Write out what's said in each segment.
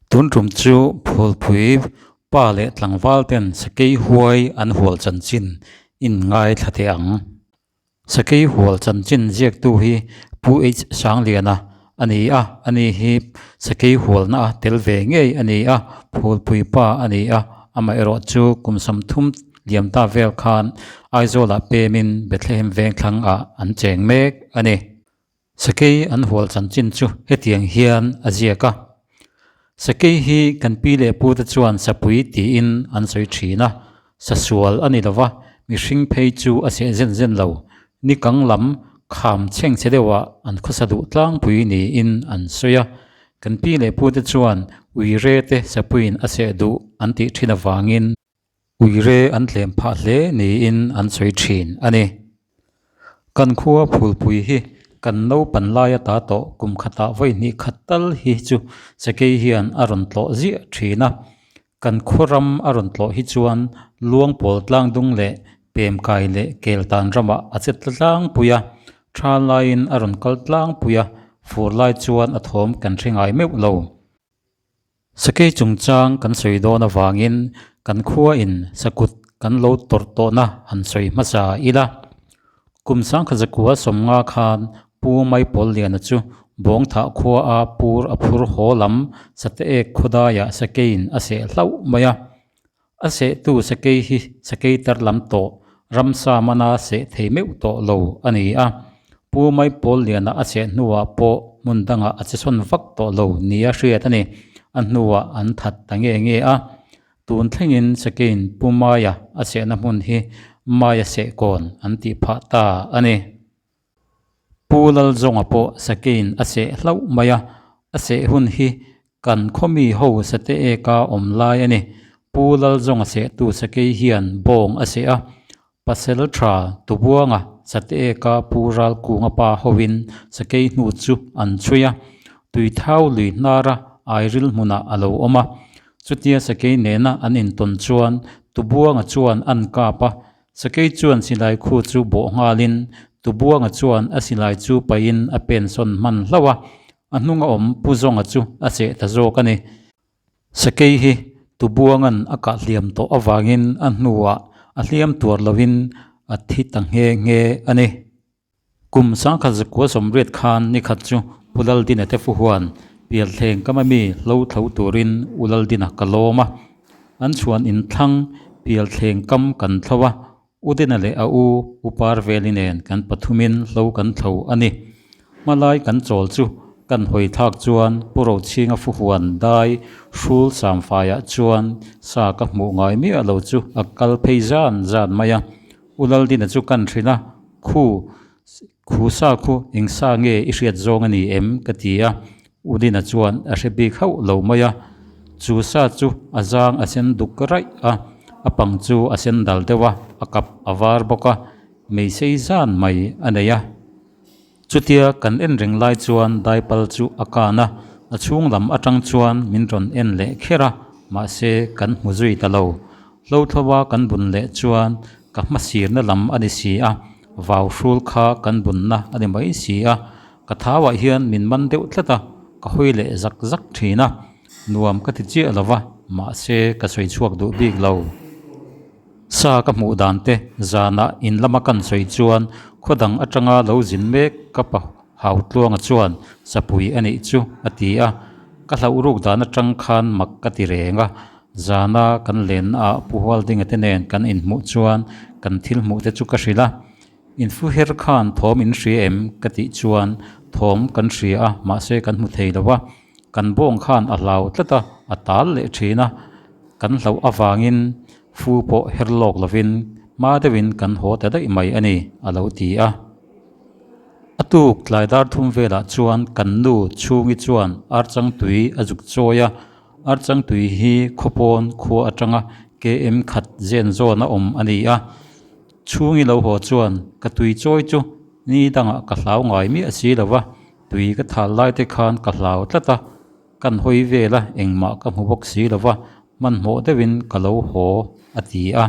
Tun tum chu Phulpui pa leh tlangval ten sakei huai an hual chanchin in ngaithla teh ang. Sakei hual chanchin ziaktu hi Pu H Sangliana a ni a, ani hi sakei hualna a tel ve ngei a ni a, Phulpui pa a ni a, amaherawh chu kum 30 liam ta vel khan Aizawlah pemin Bethlehem vengthlang ah an cheng mek a ni. Sakei an hual chanchin chu hetiang hian a ziak a, Sakei hi kan pi leh pute chuan sapui tiin an sawi thin a, sasual a ni lova, mihring phei chu a seh zen zen lo, ni kang lam kham chhengchhe deuhah an khawsa duh tlangpui niin an sawi a. Kan pi leh pute chuan uire te sapuiin a seh duh an tih thin avangin, Uire an tlem phah hle niin an sawi thin a ni. Kan khua phulpui hi kan naupan lai ata tawh kum khatah vawi hnih khat tal hi chu sakei hian a rawn tlawh ziah thin a. Kan khaw ram a rawn tlawh hi chuan Luangpawl tlangdung leh Pemkai leh Keltan ramah a che tla tlangpui a, tha laiin a rawn kal tlangpui a, fur lai chuan a thawm kan hre ngai meuh lo. Sakei chungchang kan sawi dawn avangin kan khuain sakut kan lo tawrh tawhna han sawi hmasa ila. Kum sangkhat zakua 50 khan Pu Maipawl Liana chu Bawngthah khua a pur a phur haw lam Sateek khawdaiah sakeiin a seh hlauh mai a. A sehtu sakei hi sakei tar lam tawh ramsa mana seh thei meuh tawh lo a ni a. Pu Maipawl Liana a seh hnuah pawh hmun dangah a chesawn vak tawh lo nia hriat a ni. A hnuah an that ta nge nge a. Tun thlengin sakeiin Pu Maia a sehna hmun hi Maia Sehkawn an tih phah ta a ni. Pu Lalzawnga pawh sakeiin a seh hlauh mai a, a seh hun hi kan khawmi ho sate eka awm lai a ni. Pu Lalzawnga sehtu sakei hian bawng a seh a, pasel tha Tubuanga sate eka Pu Ralkunga pa hoin sakei hnu chu an chhui a, tuithau lui hnara airil hmunah a lo awm a. Chutia sakei nena an intawn chuan Tubuanga chuan an kap a, Sakei chuan silai khu chu bawh nghalin Tubuanga chuan a silai chu paihin a pensawn hman hlauh a, a hnunga awm Pu Zawnga chu a cheh ta zawk a ni. Sakei hi Tubuanga'n a kah hliam tawh avangin a hnuah a hliam tuar loin a thi ta nghe nghe a ni. Kum 1980 khan nikhat chu Pu Laldina te fuhuan Pialthleng kama mi hlo thlo turin U Laldina ka lawm a. An chhuan inthlang Pialthleng kam kan thlo a, U Dina leh a u U Parveli nen kan pathumin hlo kan thlo a ni. Hmalai kan chawl chu kan hawi thlak chuan Pu Rochhinga fuhuan dai hrul samfaiah chuan sa ka hmuh ngai miah lo chu a kal phei zan zan mai a. U Laldina chu kan hrilh a, Khu, khu sa khu eng sa nge i hriat zawng a ni em? ka ti a, U Dina chuan a hre bik hauh lo mai a, chu sa chu a zang a sen duk raih a, a pang chu a sen dal deuh a, a kap a var bawk a, meisei zan mai a nei a. Chutia kan en reng lai chuan daipal chu a kan a, a chhung lam atang chuan min rawn en leh kher a, mahse kan hmu zui ta lo. Hlothlawa kan bun leh chuan ka hmasirna lam a ni si a, vau hrul kha kan bunna a ni mai si a, ka thauah hian min man deuh tlat a, ka hawi leh zak zak thin a, nuam ka ti chiah lo va, mahse ka sawi chhuak duh bik lo. Sa ka hmuh dan te zanah in lama kan sawi chuan khaw dang atanga lo zin mek ka pa Hautluanga chuan sapui a nih chu a ti a, ka hlauh ruk dan atang khan mak ka ti reng a, zana kan lenna ah Pu Hualdinga te nen kan inhmuh chuan kan thil hmuh te chu ka hrilh a, Infu her khan thawm in hria em? ka tih chuan thawm kan hria a mahse kan hmu thei lo a, kan bawng khan a hlau tlat a, a tal leh thin a, kan hlauh avangin fu pawh her lawk lovin hma deuhin kan haw ta daih mai a ni, a lo ti a. A tuk tlai dar thum velah chuan kan nu chhungi chuan archang tui a zuk chawi a, archang tui hi khawpawn khua atanga km khat zen zawn a awm a ni a. Chhungi lo haw chuan ka tui chawi chu ni dangah ka hlau ngai miah si lo va, tui ka thal lai te khan ka hlau tlat a, kan hawi vel a engmah ka hmu bawk si lo va, hmanhmawh deuhin ka lo haw a ti a.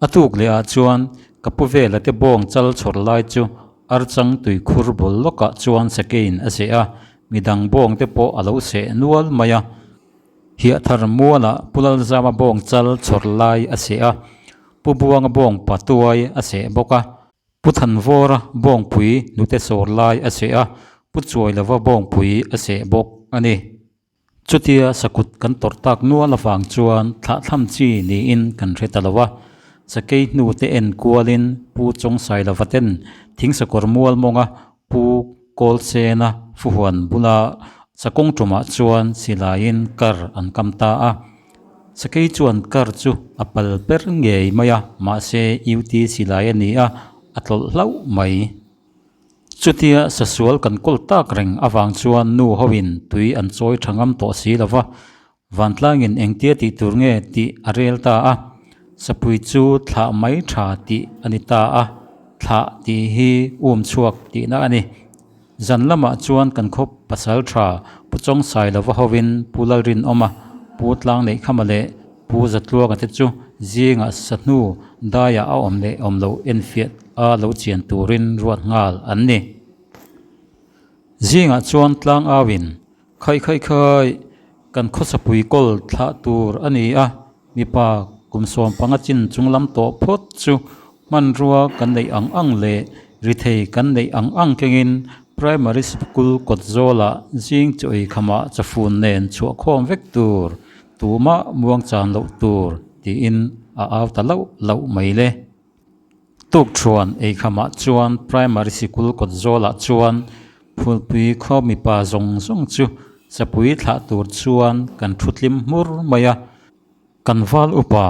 A tuk leh ah chuan ka pu vela te bawng chal chhawr lai chu archang tuikhur bul lawkah chuan sakeiin a zeh a. midang bawng te pawh a lo seh nual mai a. Hiahthar mualah Pu Lalzama bawng chal chhawr lai a seh a, Pu Buanga bawng patuai a seh bawk a. Pu Thanvawra bawngpui hnute sawr lai a seh a, Pu Chuailova bawngpui a seh bawk a ni. Chutia sakut kan tawrh tak nual avang chuan thlahthlam chi niin kan hre ta lo a, sakei hnute en kualin Pu Chawngsailova ten thingsakawr mual mawnga Pu Kawlsena fuhuan bula sakawng tumah chuan silaiin kar an kam ta a. Sakei chuan kar chu a pal per ngei mai a, mahse UT silai a ni a, a tlawlh hlauh mai. Chutia sasual kan kawl tak reng avang chuan nu hoin tui an chawi tha ngam tawh si lo va, vantlangin engtia tih tur nge tih a rel ta a, sapui chu thlah mai tha tih a ni ta a, thlah tih hi um chhuak tihna a ni. Zan lamah chuan kan khaw pasal tha Pu Chawngsailova hoin Pu Lalrinawma, Pu Tlangneihkhama leh Pu Zatluanga te chu zingah sahnu daiah a awm leh awm loh enfiah a lo chian turin ruat nghal an ni. Zingah chuan tlang auin, Khaih khaih khaih, kan khawsapui kawl thlah tur a ni a, mipa kum 15 chin chunglam tawh phawt chu hmanrua kan neih ang ang leh rithei kan neih ang ang kengin Primary School kawt zawlah zing chaw ei khamah chafun nen chhuah khawm vek tur Tumah muang chan loh tur tiin a au ta lauh lauh mai le. Tukthuan eikhamah chuan Primary Sikul kawt zawlah chuan Phulpui khaw mipa zawng zawng chu chapui thlah tur chuan kan thu tlim hmur mai a. Kan val upa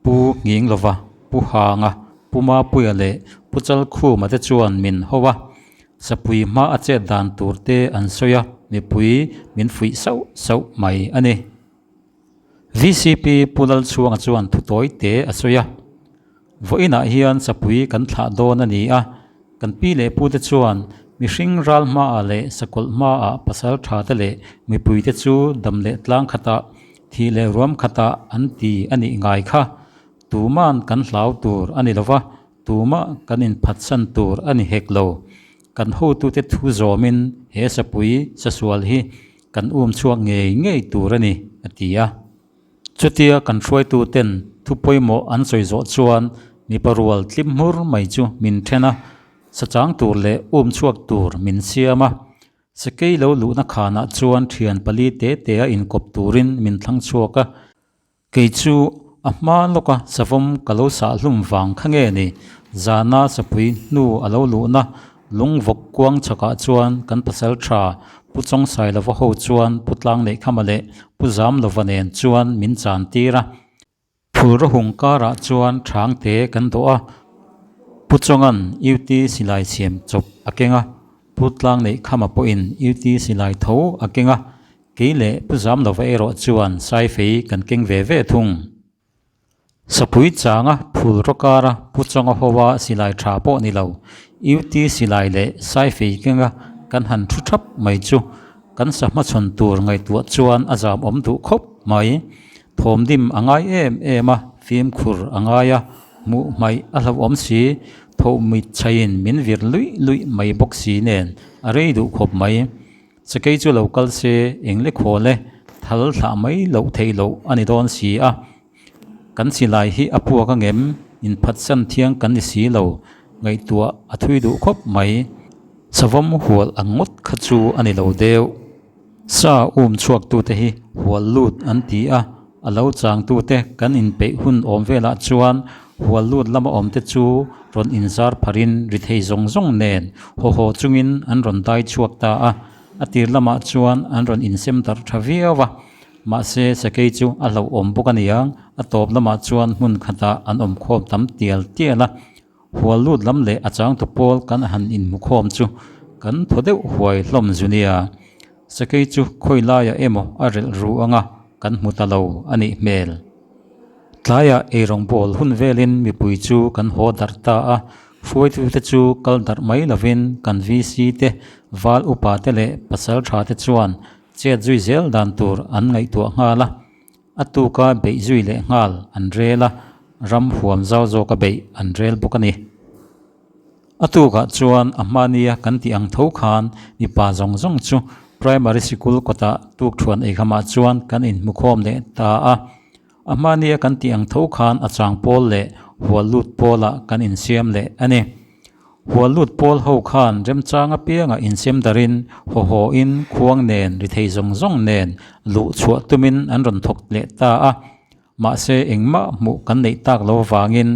Pu Nghinglova, Pu Hanga, Pu Mapuia leh Pu Chalkhuma te chuan min ho a. Sapui hma a chet dan tur te an sawi a, mipui min fuih sauh sauh mai a ni. VCP Pu Lalchhuanga chuan thu tawi te a sawi a, Vawiinah hian sapui kan thlah dawn a ni a, kan pi leh pu te chuan mihring ral hmaah leh sakawlh hmaah pasal tha te leh mipui te chu dam leh tlang khatah, thih leh ruam khatah an ti a nih ngai kha. Tuman kan hlau tur a ni lo va, Tumah kan inphatsan tur a ni hek lo. Kan hotute thu zawmin he sapui sasual hi kan um chhuak ngei ngei tur a ni, a ti a. Chutia kan hruaituten thu pawimawh an sawi zawh chuan mipa rual tlim hmur mai chu min then a, sachang tur leh um chhuak tur min siam a. Sakei lo luhna khanah chuan thian pali te te a inkawp turin min thlang chhuak a. Kei chu a hma lawka savawm ka lo sah hlum vang kha nge ni? Zana sapui hnu a lo luhna lungvawk kuang chhakah chuan kan pasal tha Pu Chawngsailova ho chuan Pu Tlangneihkhama leh Pu Zamlova nen chuan min chan tir a. Phulraw hung karah chuan Thangte kan dawh a, Pu Chawnga'n UT silai siam chawp a keng a, Pu Tlangneihkhama pawhin UT silai tho a keng a, Kei leh Pu Zamlova erawh chuan Saifei kan keng ve ve thung. Sapui changa phul rawkara Pu Chawnga hoa silai tha pawh ni lo, UT silai leh Saifei kenga kan han thu thap mai chu kan sa hmachhawn tur ngaihtuah chuan a zam awm duh khawp mai. Thawmdim a ngai em em a, fimkhur a ngai a, hmuh hmaih a hlauhawm si, thawhmit chhaiin min vir luih luih mai bawk si nen a rei duh khawp mai. Sakei chu lo kal se eng le khawl e, thal thlah mai loh theih loh a ni dawn si a. Kan silai hi a puak a ngem, inphatsan thiang kan ni si lo, ngaihtuah a thui duh khawp mai. Savawm hual ang ngawt kha chu a ni lo deuh. Sa um chhuaktute hi hual lut an ti a, A lo changtute kan inpeih hun awm velah chuan hual lut lama awmte chu rawn inzar pharin ri thei zawng zawng nen haw haw chungin an rawn dai chhuak ta a. A tir lamah chuan an rawn insem darh tha viau a, mahse sakei chu a hlauhawm bawk a niang, a tawp lamah chuan hmun khatah an awm khawm tam tial tial a. Hual lut lam leh a changtu pawl kan han inhmukhawm chu kan thaw deuh huai hlawm zu nia. Sakei chu khawi laiah emaw a relh ru anga kan hmu ta lo a nih hmel. Tlaiah eirawng bawl hun velin mipui chu kan haw darh ta a, hruaitute chu kal darh mai lovin kan VC te, val upa te leh pasal tha te chuan chet zui zel dan tur an ngaihtuah nghal a. A tuka beih zui leh nghal an rel a, ram huam zau zawka beih an rel bawk a ni. A tukah chuan a hmania kan tih ang tho khan mipa zawng zawng chu Primary sikul kawtah tukṭhuan eikhamah chuan kan inhmukhawm leh ta a. A hmania kan tih ang tho khan a chang pawl leh hual lut pawlah kan insiam leh a ni. Hual lut pawl ho khan remchang apiangah insem darin haw hawin khuang nen ri thei zawng zawng nen luh chhuah tumin an rawn thawk leh ta a. Mahse engmah hmuh kan neih tak lo avangin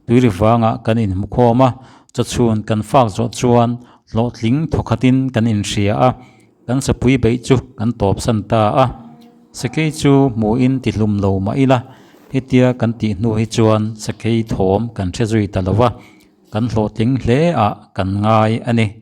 tuiri vangah kan inhmukhawm a, chawchhun kan fak zawh chuan hlawhtling thawkhatin kan inhria a. Kan sapui beih chu kan tawpsan ta a, sakei chu hmuhin tihlum lo mah ila, hetia kan tih hnu hi chuan sakei thawm kan hre zui ta lo va, kan hlawhtling hle ah kan ngai a ni.